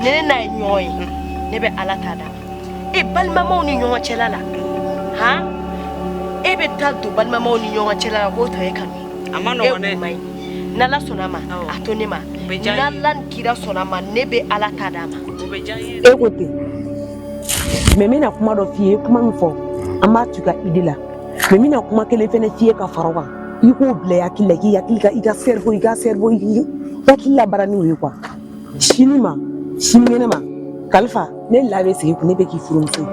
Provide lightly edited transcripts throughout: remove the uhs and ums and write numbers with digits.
Ni ne n'a ye ɲɔgɔn ye, ne bɛ Ala ta d'a ma. E balimamaw ni ɲɔgɔn cɛla la, han, e bɛ taa don balimamaw ni ɲɔgɔn cɛla la k'o tɔ ye kanu ye. A ma nɔgɔn dɛ. E ma ɲi. N'Ala sɔnna a ma, a to ne ma. N'Ala ni kira sɔnna a ma, ne bɛ Ala ta d'a ma. O bɛ diya n ye. E ko ten, mais n bɛna kuma dɔ f'i ye. Kuma min fɔ, an b'a to i ka idée la, mais n bɛna kuma kelen fɛnɛ f'i ye ka fara o kan. I k'o bila i hakili la, k'i hakili ka i ka cerveau, i ka cerveau, i hakili labaara n'o ye quoi. Sini ma, sinikɛnɛ ma, Kalifa, ne la bɛ sigi kun, ne bɛ k'i furumuso ye.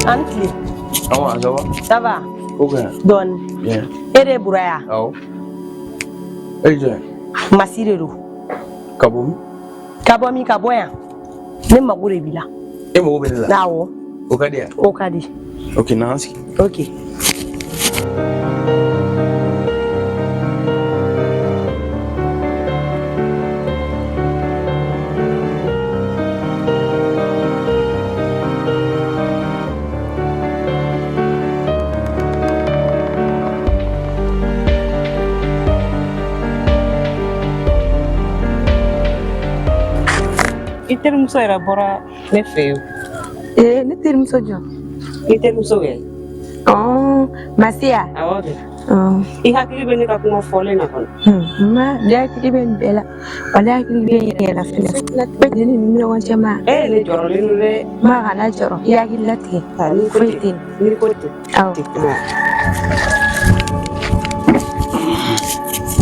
A ni tile. Awa, ça va? Ça va. Ok. Dɔɔni. Bien. E de ye Bura ye? Awɔ. E ye jɔn ye? Masi de don. Ka bɔ min? Ka bɔ min? Ka bɔ yan. Ne mago de b'i la. E mago bɛ ne la? Awɔ. O ka di yan? O ka di. Ok, n'an sigi. Ok. I terimuso yɛrɛ bɔra ne fɛ yen. Ee, ne terimuso jɔn? I terimuso kɛ. Ɔn, Masiya. Awɔ kɛ. I hakili bɛ ne ka kuma fɔlen na kɔni. Ma, ne hakili bɛ nin bɛɛ la. Wa ne hakili bɛ n yɛrɛ la fɛnɛ. Ne ni nin ɲɔgɔn cɛ ma. E ne jɔrɔlen don dɛ. Ma, kana jɔrɔ. I hakili latigɛ. Foyi tɛ yen. N'i ko ten. Awɔ.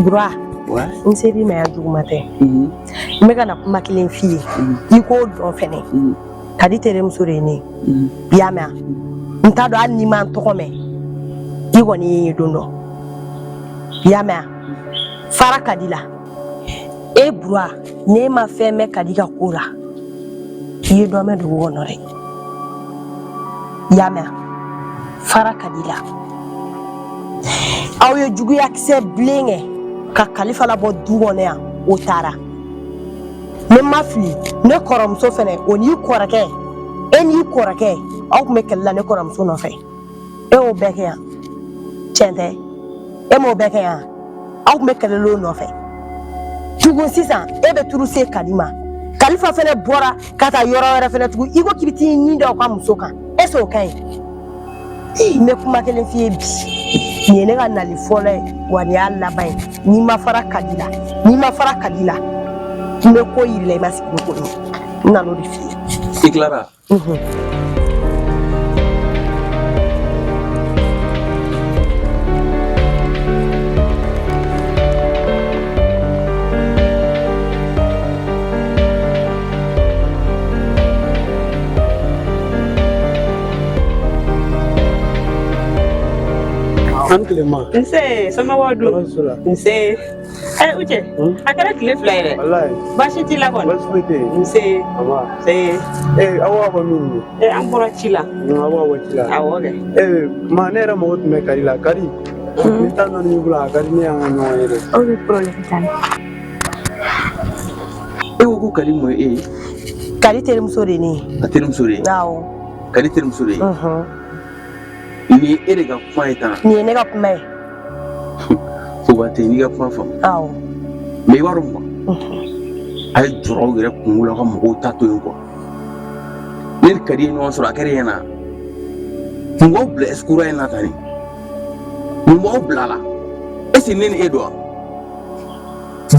Bura. Ouais. N ser'i ma yan juguma tɛ. N bɛ ka na kuma kelen f'i ye. I k'o dɔn fɛnɛ. Kadi terimuso de ye ne ye. I y'a mɛn wa? N t'a dɔn hali n'i ma n tɔgɔ mɛn. I kɔni ye n ye don dɔ. I y'a mɛn wa? Fara Kadi la. E Bura, n'e ma fɛn mɛn Kadi ka ko la, i ye dɔ mɛn dugu kɔnɔ dɛ. I y'a mɛn wa? Fara Kadi la. Aw ye juguyakisɛ bilen kɛ ka Kalifa labɔ du kɔnɔ yan, o taara. Ne ma fili, ne kɔrɔmuso fɛnɛ, o n'i kɔrɔkɛ, e n'i kɔrɔkɛ, aw tun bɛ kɛlɛ la ne kɔrɔmuso nɔfɛ. E y'o bɛɛ kɛ yan, tiɲɛ tɛ? E m'o bɛɛ kɛ yan? Aw tun bɛ kɛlɛ l'o nɔfɛ tugun. Sisan e bɛ turu se Kadi ma. Kalifa fɛnɛ bɔra ka taa yɔrɔ wɛrɛ fɛnɛ tugun. I ko k'i bɛ t'i ni da o ka muso kan, est ce que o ka ɲi? N bɛ kuma kelen f'i ye bi. Nin ye ne ka nali fɔlɔ ye, wa nin y'a laban ye. N'i ma fara Kadi la, n'i ma fara Kadi la, n bɛ ko yir'i la, i ma sigi ni ko ye. N nan'o de f'i ye. I tilara? An tile ma. Nse, somɔgɔw dun? Nse. Ɛ Uche, a kɛra tile fila ye dɛ. Walayi. Baasi t'i la kɔni? Baasi foyi tɛ yen. Nse. Aba. Nse. Ee, aw b'a fɔ min ye. Ee, an bɔra ci la. Aw b'a bɔ ci la. Awɔ kɛ. Ee, ma, ne yɛrɛ mago tun bɛ Kadi la. Kadi. Ni temps dɔɔni b'i bolo, a ka di ne y'an ka ɲɔgɔn ye dɛ. O bɛ problème t'a la. E ko ko Kadi mun ye e ye? Kadi terimuso de ye ne ye. A terimuso de ye? Awɔ. Kadi terimuso de ye? Nin ye e de ka kuma ye tan? Nin ye ne ka kuma ye. Foba tɛ, n'i ka kuma faamu. Awɔ. Mais i b'a dɔn quoi? A ye jɔrɔ aw yɛrɛ kungo la, aw ka mɔgɔw ta to yen quoi. Ne ni Kadi ye ɲɔgɔn sɔrɔ, a kɛra ɲɛna. Mun b'aw bila escroc in na tan de? Mun b'aw bila la? Est ce que ne ni e don wa?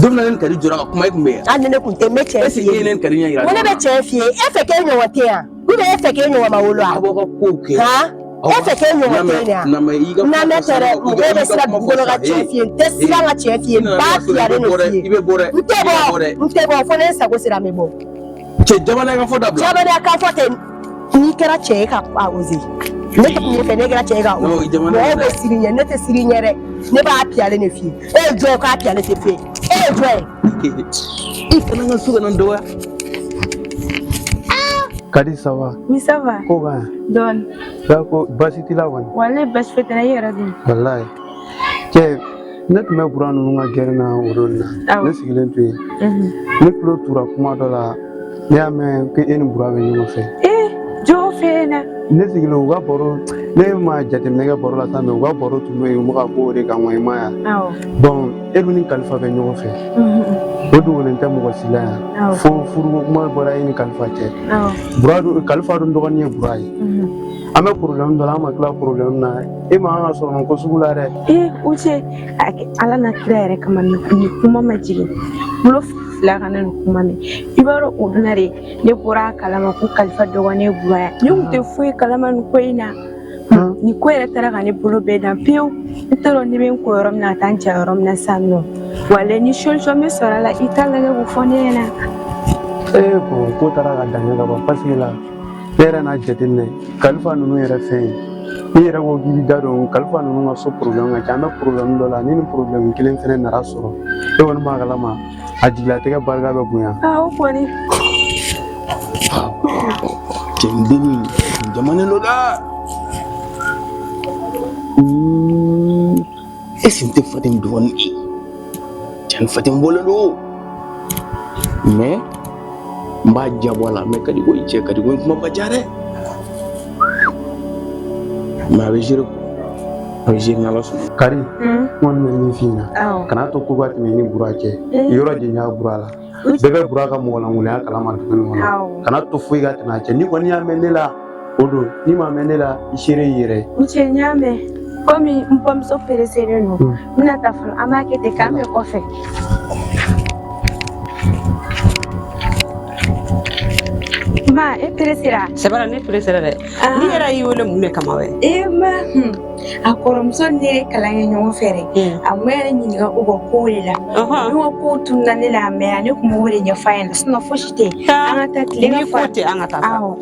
Don min na ne ni Kadi jɔra ka kuma, e tun bɛ yan. Hali ni ne tun tɛ, n bɛ tiɲɛ f'i ye. Est ce que e ye ne ni Kadi ɲɛ yira? Ko ne bɛ tiɲɛ f'i ye, e fɛ k'e ɲɔgɔn tɛ yan? Ou bien e fɛ k'e ɲɔgɔn ma wolo wa? Aw b'aw ka kow kɛ. Han? E fɛ k'e ɲɔgɔn tɛ yen de wa? N'an tɛ dɛ, mɔgɔw bɛ siran dugukolo ka tiɲɛ f'i ye, n tɛ siran ka tiɲɛ f'i ye, n b'a fiyalen de f'i ye. I bɛ bɔ dɛ. N tɛ bɔ, n tɛ bɔ, fo ne sago sera n bɛ bɔ. Cɛ jamana ka fɔ dabila. Jamana ka fɔ tɛ, n'i kɛra cɛ ye ka a oser. Ne tɛ kun fɛ ne kɛra cɛ ye ka oser. Mɔgɔw bɛ siran i ɲɛ, ne tɛ siran i ɲɛ dɛ. Ne b'a piyalen de f'i ye. E ye jɔn ye k'a piyalen tɛ f'e ye? E ye jɔn ye? I kana n ka so kana n dɔgɔya. Kadi ça va? Oui, ça va. Ko ka ɲi. Dɔɔni. Ba ko baasi t'i la kɔni? Walayi baasi foyi tɛ n na, i yɛrɛ dun? Walayi. Cɛ, ne tun bɛ Bura ninnu ka gɛrɛn na o don na. Awɔ. Ne sigilen tun yen. Ne tulo tura kuma dɔ la, ne y'a mɛn ko e ni Bura bɛ ɲɔgɔn fɛ. Ee, jɔn fɛ na. Ne sigilen u ka baro, ne ma jateminɛ kɛ baro la sa, mais u ka baro tun bɛ yen, u bɛ ka bɔ o de kan wa, i ma ye wa? Awɔ. Bon, e dun ni Kalifa bɛ ɲɔgɔn fɛ. O dogolen tɛ mɔgɔ si la yan. Awɔ. Fo furuko kuma bɔra e ni Kalifa cɛ. Awɔ. Bura dun, Kalifa dun dɔgɔnin ye Bura ye. An bɛ problème dɔ la, an ma tila problème na. E man kan ka sɔrɔ nin ko sugu la dɛ. Ee, Uche, a kɛ Ala n'a kira yɛrɛ kama, nin kuma ma jigin. Bolo fila kana nin kuma mɛn. I b'a dɔn o donna de, ne bɔra a kalama ko Kalifa dɔgɔnin ye Bura ye. Ne tun tɛ foyi kalama nin ko in na. Nin ko yɛrɛ taara ka ne bolo bɛɛ dan pewu. N t'a dɔn ne bɛ n ko yɔrɔ min na ka taa n ja yɔrɔ min na sisan nɔ. Walayi ni solution bɛ sɔrɔ a la, i t'a lajɛ k'o fɔ ne ɲɛna. Ee bon, ko taara ka dan ka ban parce que la ne yɛrɛ n'a jateminɛ Kalifa ninnu yɛrɛ fɛ yen, n'i yɛrɛ ko k'i bɛ da don Kalifa ninnu ka so problème ka ca, an bɛ problème dɔ la, ni nin problème kelen fɛnɛ nana sɔrɔ, e kɔni b'a kalama a jigilatigɛ barika bɛ bonya. Aa, o kɔni. Cɛ n dennin jamanen don dɛ. Est ce que n tɛ Fatim dɔgɔnin ye? Cɛ ni Fatim bɔlen don. Mais n b'a jabɔ a la, mais Kadi ko cɛ Kadi ko in kuma ka ca dɛ. Mais a bɛ gérer quoi. A bɛ gérer n'Ala sɔnna. Kadi, n kɔni bɛ min f'i ɲɛna, Awɔ. kana to ko ka tɛmɛ i ni Bura cɛ. Yɔrɔ janya Bura la. Bɛɛ bɛ Bura ka mɔgɔlankolonya kalama dugu in kɔnɔ. Awɔ. Kana to foyi ka tɛmɛ a cɛ. N'i kɔni y'a mɛn ne la, o don. N'i m'a mɛn ne la, i seere y'i yɛrɛ ye. Uche, n y'a mɛn. Komi n bamuso pereselen don, n bɛna taa fɔlɔ, an b'a kɛ ten k'an bɛn kɔfɛ. Ma, e peresera? Sabara, ne peresera dɛ. Ni yɛrɛ y'i wele mun de kama wɛ? E ma, a kɔrɔmuso ni ne ye kalan kɛ ɲɔgɔn fɛ dɛ. A ma yɛrɛ ɲininka u ka kow de la. Ne ka kow tununa ne la, mais ne tun b'o de ɲɛfɔ a ɲɛna, sinon fosi tɛ yen. An ka taa tile ka Ni ko tɛ, an ka taa sa. Awɔ.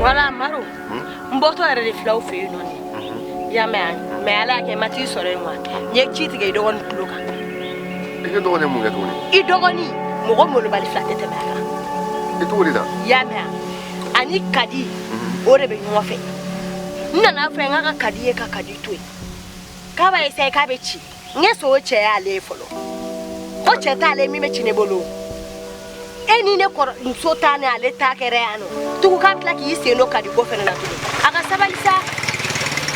Wala Maro, n bɔtɔ yɛrɛ de filaw fɛ yen nɔ nin i y'a mɛn, mais Ala y'a kɛ n ma t'i sɔrɔ yen wa, n ye ci tigɛ i dɔgɔnin tulo kan. I ka dɔgɔnin mun kɛ tuguni? I dɔgɔnin mɔgɔ molobali fila tɛ tɛmɛ a kan. I cogo di la? I y'a mɛn, ani Kadi o de bɛ ɲɔgɔn fɛ. N nana fɔ n k'a ka Kadi ye ka Kadi to yen, k'a b'a essayer k'a bɛ ci. N ye so cɛ y'ale ye fɔlɔ, ko cɛ t'ale min bɛ ci ne bolo. E ni ne kɔrɔ muso ta ni ale ta kɛra yan nɔ tugun, k'a bɛ tila k'i sen don Kadi ko fɛnɛ na tugun. A ka sabali sa,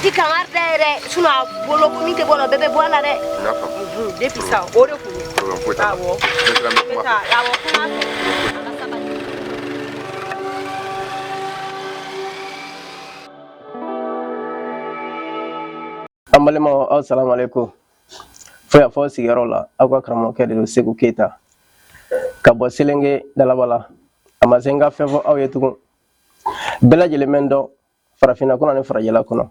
i kangari da ye dɛ, sinon a bolo ko min tɛ bɔ a la, o bɛɛ bɛ bɔ a la dɛ. N y'a faamu. Depuis sa o de kun ye. Problème foyi t'a la. Awɔ. Ne sera, n bɛ N bɛ kuma fɛ. taa, awɔ, kuma fɛ. A ka sabali. An balimaw, aw salamu aleykum. Fo yan fɔ sigiyɔrɔ la, aw ka karamɔgɔkɛ de don, Segu Keyita, ka bɔ Selenge Dalaba la. A ma se n ka fɛn fɔ aw ye tugun. Bɛɛ lajɛlen bɛ n dɔn farafinna kɔnɔ ni farajɛla kɔnɔ.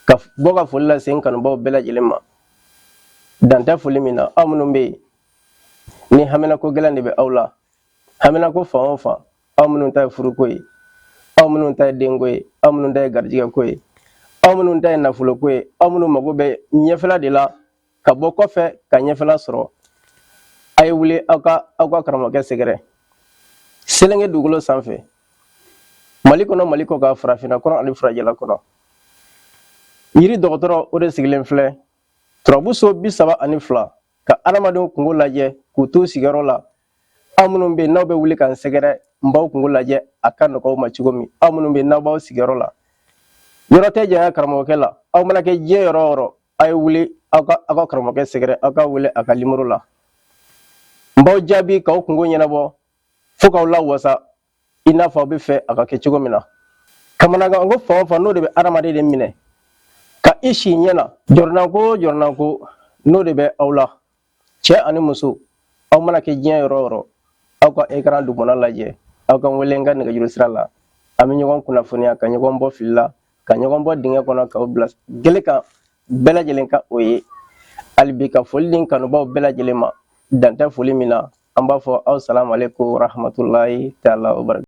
Ka bɔ ka foli lase n kanubaw bɛɛ lajɛlen ma, dan tɛ foli min na. Aw minnu bɛ yen ni haminako gɛlɛn de bɛ aw la, haminako fan o fan, aw minnu ta ye furuko ye, aw minnu ta ye denko ye, aw minnu ta ye garijɛgɛko ye, aw minnu ta ye nafoloko ye, aw minnu mago bɛ ɲɛfɛla de la ka bɔ kɔfɛ ka ɲɛfɛla sɔrɔ, a ye wuli aw ka aw ka karamɔgɔkɛ sɛgɛrɛ Selenge dugukolo sanfɛ, Mali kɔnɔ, Mali kɔ kan, farafinna kɔnɔ ani farajɛla kɔnɔ. Yiri dɔgɔtɔrɔ o de sigilen filɛ turabu so 32 ka adamadenw kungo lajɛ k'u t'u sigiyɔrɔ la. Aw minnu bɛ yen n'aw bɛ wuli ka n sɛgɛrɛ, n b'aw kungo lajɛ a ka nɔgɔ aw ma cogo min. Aw minnu bɛ yen n'aw b'aw sigiyɔrɔ la, yɔrɔ tɛ janya karamɔgɔkɛ la. Aw mana kɛ diɲɛ yɔrɔ o yɔrɔ, a ye wuli aw ka aw ka karamɔgɔkɛ sɛgɛrɛ, aw ka wele a ka limoro la. N b'aw jaabi k'aw kungo ɲɛnabɔ fo k'aw lawasa i n'a fɔ aw bɛ fɛ a ka kɛ cogo min na. Kamanagan ko fan o fan, n'o de bɛ adamaden de minɛ ka i si ɲɛ na, jɔrɔnanko o jɔrɔnanko, n'o de bɛ aw la, cɛ ani muso, aw mana kɛ diɲɛ yɔrɔ o yɔrɔ, aw ka ekran dugumana lajɛ, aw ka n wele n ka nɛgɛjuru sira la. An bɛ ɲɔgɔn kunnafoniya ka ɲɔgɔn bɔ fili la, ka ɲɔgɔn bɔ dingɛ kɔnɔ, k'aw bila gele kan bɛɛ lajɛlen ka o ye. Hali bi ka foli di n kanubaw bɛɛ lajɛlen ma, dan tɛ foli min na. An b'a fɔ aw salamu aleykum rahmatulahi taala wa barakatu.